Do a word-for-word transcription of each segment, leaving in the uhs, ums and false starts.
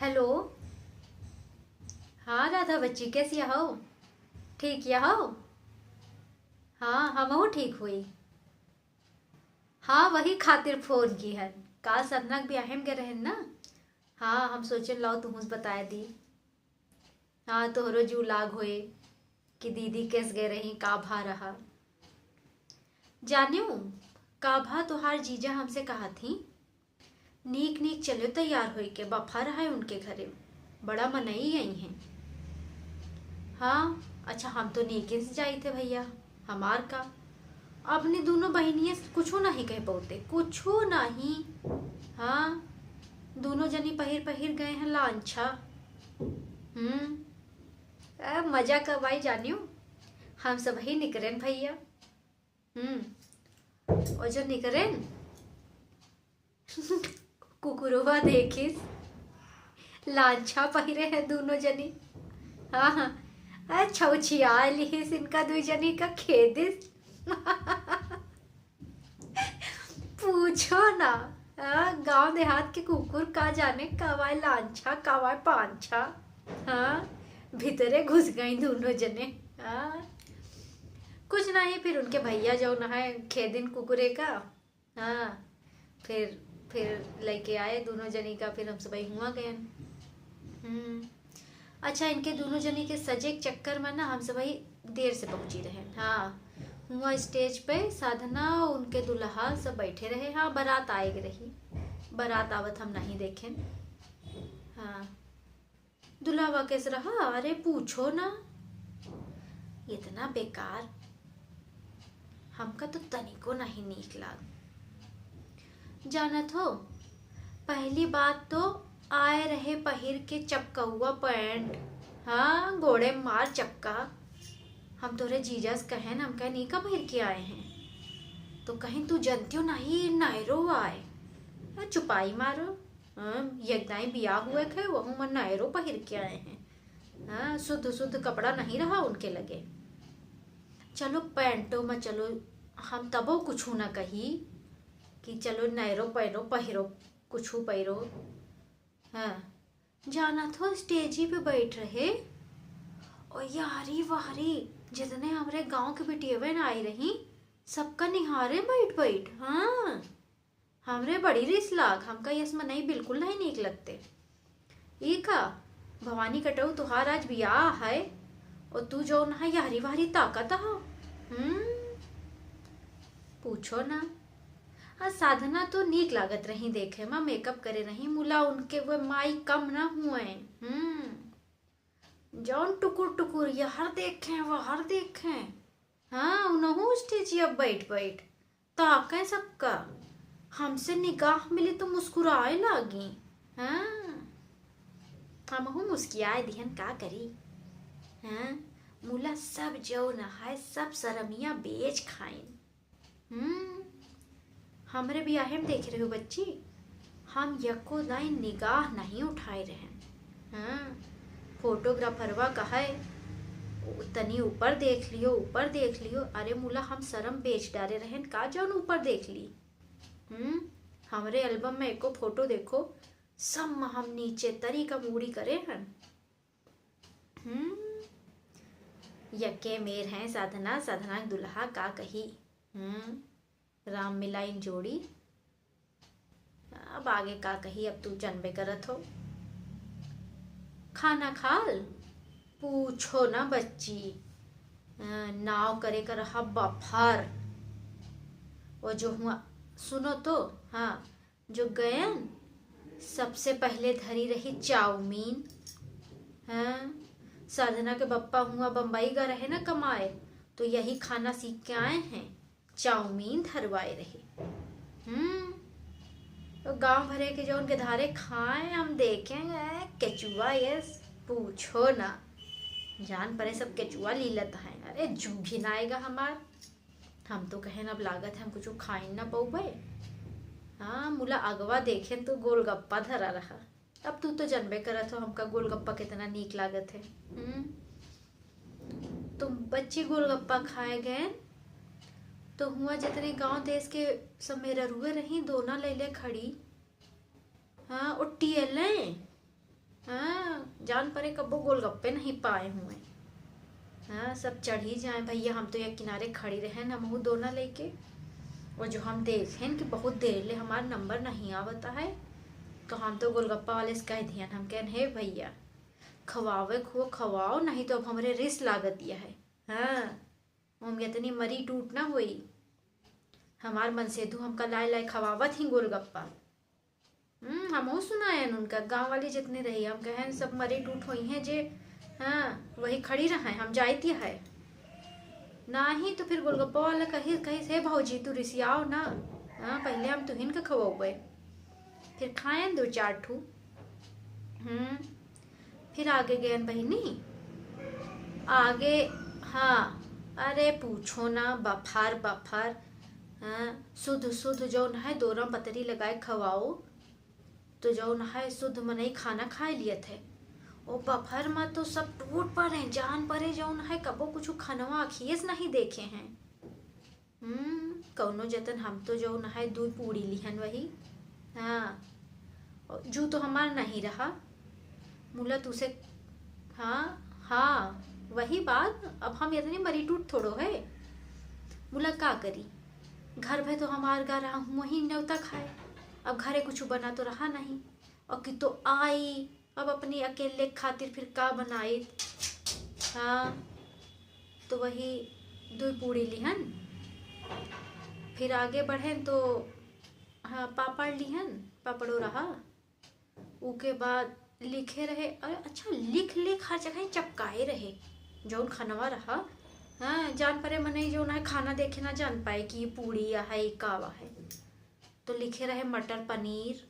हेलो। हाँ राधा बच्ची, कैसी हो? ठीक या हो? हाँ, हमहू ठीक हुई। हाँ, वही खातिर फोन किहन। काल सतना के बियाहे में गए रहन ना। हाँ, हम सोचन लाओ तुहूँ से बताए दी। हाँ, तोहरो जू लाग होए कि दीदी कैस गए रही, का भा रहा। जानियो, का भा तोहार जीजा हमसे कहा थी, नीक नीक चलियो तैयार होई के, बफा रहा है उनके घरे, बड़ा मनई आई हैं। हाँ, अच्छा, हम तो नीके से जाई थे भैया, हमार का। अपनी दोनों बहिनिये से कुछो नहीं कह पाते, कुछो नहीं। हाँ, दोनों जनी पहिर पहिर गए हैं लांछा। हम्म, ए, मजा का बाई जानियो, हम सब ही निकरेन भैया। हम्म, और जो निकरेन, कुकुरवा देखिस, लांछा पहिरे है दोनों जनी। हाँ, हाँ, आ, छौछिया लिहिस इनका दुई जनी का खेदिस। पूछो ना, हाँ, गांव देहात के कुकुर का जाने कवाय लांछा, कवाय पांछा। हाँ, भीतरे घुस गई दोनों जने। हाँ, कुछ नहीं, फिर उनके भैया जो ना है खेदिन कुकुरे का, हाँ, फिर, फिर लेके आए दोनों जनी का, फिर हम सबही हुआ गए। हम्म, अच्छा, इनके दोनों जनी के सजे के चक्कर में ना हम सबही देर से पहुँची रहे। हाँ, हुआ स्टेज पे साधना, उनके दुल्हा सब बैठे रहे। हाँ, बारात आए के रही, बारात आवत हम नहीं देखेन। हाँ, दुल्हवा कैस रहा? अरे पूछो ना, इतना बेकार, हमका तो तनिको नहीं नीक लाग। जानत हो, पहली बात तो आए रहे पहिर के चपकौआ पैंट, हाँ, गोड़े मार चक्का। हम तोरे जीजा से कहेन, हम कहेन, "ई का पहिर के आए हैं?" तो कहेन, "तू जनतियो नहीं, नायरो आए।" आ, चुपाई मारो। हाँ, यगदाई बियाह हुए खे, वहू में नायरो पहिर के आए हैं। हाँ, शुद्ध शुद्ध कपड़ा नहीं रहा उनके लगे। चलो पैंटो में चलो, हम तबो कुछू ना कही कि चलो नायरो पैरो पहिरो, कुछू पहिरो। हाँ, जानत हो स्टेजी पे बैठ रहे और यारी वारी जितने हमरे गांव के बिटियवे ना आई रही, सबका निहारे बैठ बैठ। हाँ, हमरे बड़ी रिस लाग, हमका यस मनई बिल्कुल नहीं नीक लगते। ई का, भवानी कटऊ, तुहार आज बियाह है और तू जौन है यारी वारी ताकत हो। हम्म, पूछो ना। आ साधना तो नीक लागत रही देखे में, मेकअप करे रही, मुला उनके वो माई कम ना हुए। हम्म, जौन टुकुर टुकुर यहर देखे, वहर देखे। हाँ, उनहू स्टेजिया बैठ बैठ ताके सबका। हमसे निगाह मिली तो मुस्कुराए लागी। हाँ, हमहू मुस्कियाए दिहन, का करी। हाँ, मुला सब जौन है, सब सरमिया बेच खाइन। हम्म, हमरे बियाहे में देखे रहे हो बच्ची, हम यको दाई निगाह नहीं उठाए रहे। हाँ, फोटोग्राफरवा कहे, "तनी ऊपर देख लियो, ऊपर देख लियो।" अरे मुला, हम शर्म बेच डारे रहन का जौन ऊपर देख ली। हम्म, हमरे एल्बम में एको फोटो देखो, सब में हम नीचे तरी का मूड़ी करे हन। हम्म, यके मेर हैं साधना, साधना के दुल्हा का कही। हम्म, राम मिलाइन जोड़ी। अब आगे का कही, अब तू जनबे करत हो। खाना खाल? पूछो ना बच्ची, अ, नाव करे का रहा बफर। वो जो हुआ, सुनो तो, हाँ, जो गयन सबसे पहले धरी रही चाउमीन। हाँ, साधना के बप्पा हुआ बम्बई गा रहे ना कमाए, तो यही खाना सीख के आए हैं, चाउमीन धरवाए रहे। हम्म, तो गांव भरे के जो उनके धारे खाए हम देखेंगे, केचुआ ये पूछो ना, जान परे सब केचुआ लीलत है। अरे जू घिनाएगा हमार, हम तो कहेन अब लागत है हम कुछ खाइन ना पउबे। हाँ, मुला अगवा देखेन तो गोलगप्पा धरा रहा। अब तू तो जनबे करत हो हमका गोलगप्पा कितना नीक लागत है। हम्म, तो बच्ची गोलगप्पा खाए गए तो हुआ जितने गांव देश के सब मेहररुए रही, दोना ले ले खड़ी। हाँ, उट्टियले। हाँ, जान परे कब्बो गोलगप्पे नहीं पाए हुए। हाँ, सब चढ़ी जाए भइया, हम तो एक किनारे खड़ी रहेन, हमहू दोना लेके। और जो हम देखेन कि बहुत देर ले हमार नंबर नहीं आवता है, तो हम तो गोलगप्पा वाले से कह दियन, हम कहन, "हे भइया, खवावे खो खवाओ, नहीं तो अब हमरे रिस लागत या है।" हाँ, हम इतनी मरी टूट ना होई। हमार मनसेधु हमका लाए लाए खवावत ही गोलगप्पा। हम्म, हमहू सुनायन उनका, गाँव वाली जितनी रही, हम कहन, "सब मरी टूट होई हैं जे, हाँ, वही खड़ी रहे, हम जाइत है।" नाही तो फिर गोलगप्पा वाला कही, कही, "हे भौजी, तू रिसियाओ ना, हाँ, पहले हम तुहिन के खवौबे।" फिर खायन दो चार ठू। हम्म, फिर आगे गयन बहिनी, आगे, हाँ, अरे पूछो ना, बफर, बफर, हाँ, शुद्ध, शुद्ध जौन है, दोरम पतरी लगाए खवाओ, तो जौन है, शुद्ध मनई खाना खाए लियत है। ओ बफर में तो सब टूट पड़े, जान परे, जौन है, कबो कुछ खनवा अखिए से नहीं देखे हैं। हम्म, कौनो जतन हम तो जौन है, दू पूड़ी लिहन वही। हाँ, और जू तो हमार नहीं रहा। मुला तू से, हाँ, हाँ, वही बात, अब हम इतनी मरी टूट थोड़ो है। मुला का करी, घर भे तो हमार गा रहा हूँ, वहीं न्योता खाए। अब घरे कुछ बना तो रहा नहीं, और कि तो आई, अब अपनी अकेले खातिर फिर का बनाइत? हाँ, तो वही दुई पूड़ी लिहन। फिर आगे बढ़ेन तो, हाँ, पापड़ लिहन, पापड़ो रहा। उके बाद लिखे रहे, अरे अच्छा, लिख लिख हर जगह चपकाए रहे, जौन खनवा रहा। हाँ, जान परे मनई जौन है खाना देखे ना जान पाए कि ये पूड़ी या है, का वा है। तो लिखे रहे मटर पनीर।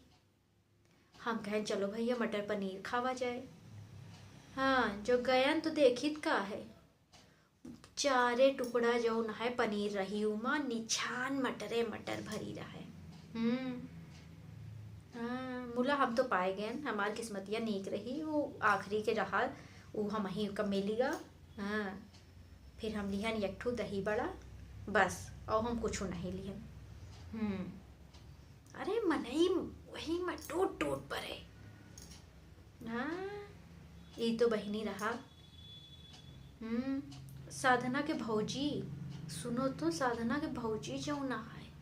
हम कहें, "चलो भइया, मटर पनीर खावा जाए।" हाँ, जो गयन तो देखित का है, चारे टुकड़ा जौन है पनीर रही, उमा निछान मटरे मटर भरी रहे। हम्म। हाँ, मुला हम तो पाए गयन, हमार किस्मतिया नीक रही, वो आखिरी के रहा, वो हमही का मिलिगा। हाँ, फिर हम लिहन एक ठो दही बड़ा, बस, और हम कुछ नहीं लिहन। हम्म। अरे मनई वही में टूट टूट परे। हाँ, ई तो बहिनी रहा। हम्म, साधना के भौजी, सुनो तो, साधना के भौजी जौन है,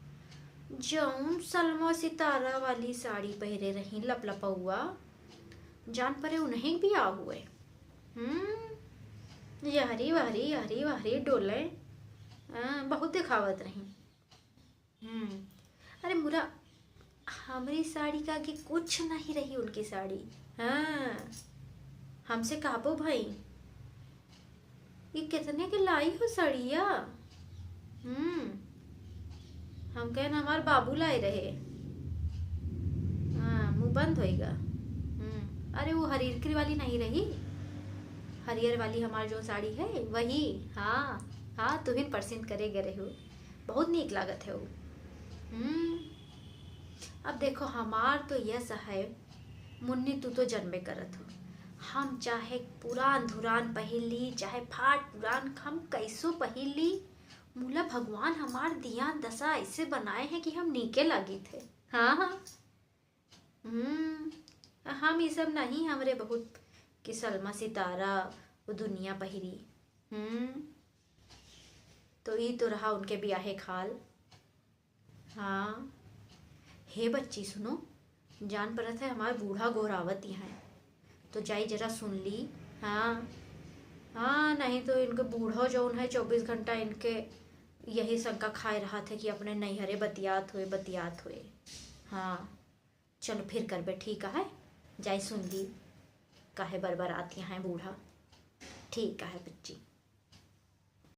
जौन सलमा सितारा वाली साड़ी पहिरे रही, लपलपौआ, जान परे उन्हीं के बियाह हुए। हम्म, यहरी वहरी, यहरी वहरी डोले, हाँ, बहुत दिखावत रही। हम्म, अरे मुरा, हमरी साड़ी का आगे कुछ नहीं रही उनकी साड़ी। हाँ, हमसे कहबो भाई, "ये कितने के लाई हो साड़िया?" हम्म, हम कहन, "हमार बाबू लाए रहे।" हाँ, मुँह बंद होइगा। हम्म, अरे वो हरियर वाली नहीं रही, हरियर वाली हमार जो साड़ी है वही। हाँ, हाँ, तुहिन परसिन करे गए रहे हो। बहुत नीक लागत है वो। हम्म, अब देखो, हमार तो यस है, मुन्नी, तू तो जनबे करत हो, हम चाहे पुरान धुरान पहिर ली, चाहे फाट पुरान, हम कैसो पहिर ली, मुला भगवान हमार दियान दशा ऐसे बनाए हैं कि हम नीके लागित है। हाँ, हाँ। हम्म, हम ई सब नहीं, हमरे बहुत कि सलमा सितारा, वो दुनिया पहिरी। हम्म, तो ई तो रहा उनके बियाहे खाल। हाँ, हे बच्ची सुनो, जान परत है हमार बूढ़ा गोहरावत यहाँ है, तो जाई जरा सुन ली। हाँ, हाँ, नहीं तो इनके बूढ़ो जौन है चौबीस घंटा इनके यही शंका खाए रहत है कि अपने नैहरे बतियात हुए, बतियात हुए। हाँ, चलो फिर करबे, ठीक है, जाई सुन ली, काहे बरबरात यहाँ है बूढ़ा। ठीक है बच्ची।